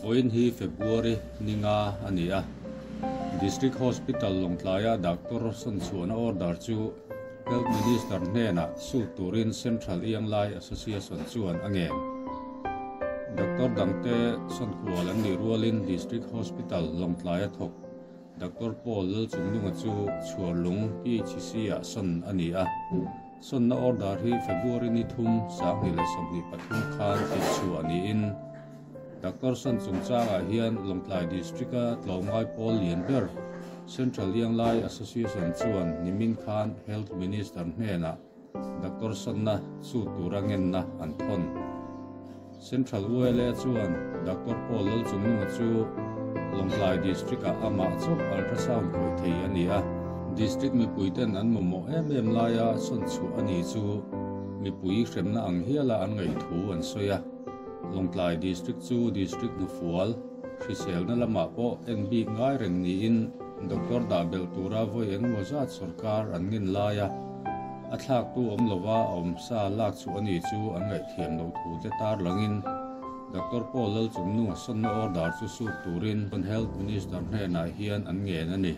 Vawiin hi February ni nga a ni a, District Hospital Lawngtlaia Doctor sawnchhuahna order chu Health Minister hnenah sut turin Central Ianglai Association chuan a ngen. Doctor dangte sawnkual an nih rualin District Hospital Lawngtlaia thawk Doctor Paul Lalchungnunga chu Chhuarlung PHC-ah sawn a ni a. Sawnna order hi February ni thum, 2023 khan tihchhuah niin Doctor sawn chungchangah hian Lawngtlai District-a tlawmngai pawl lian ber Central Ianglai Association chuan nimin khan Health Minister hnenah Doctor sawnna chu tura ngenna an thawn. Central ULA chuan Doctor Paul Lalchungnunga chu Lawngtlai District-ah amah chauh ultrasound khawih thei a ni a. District mipuiten an mamawh em em laia sawn chhuah a ni chu mipui hremna ang hiala an ngaih thu an sawi a. Lawngtlai District chu District hnufual hriselna lamah pawh en bik ngai reng niin Doctor dah belh tura vawi engemaw zat sorkar an ngin lai a, a thlaktu awm lova a awmsa lak chhuah a ni chu an ngaihthiam loh thu te tarlangin Doctor Paul Lalchungnunga sawnna order chu sut turin Health Minister hnenah hian an ngen a ni.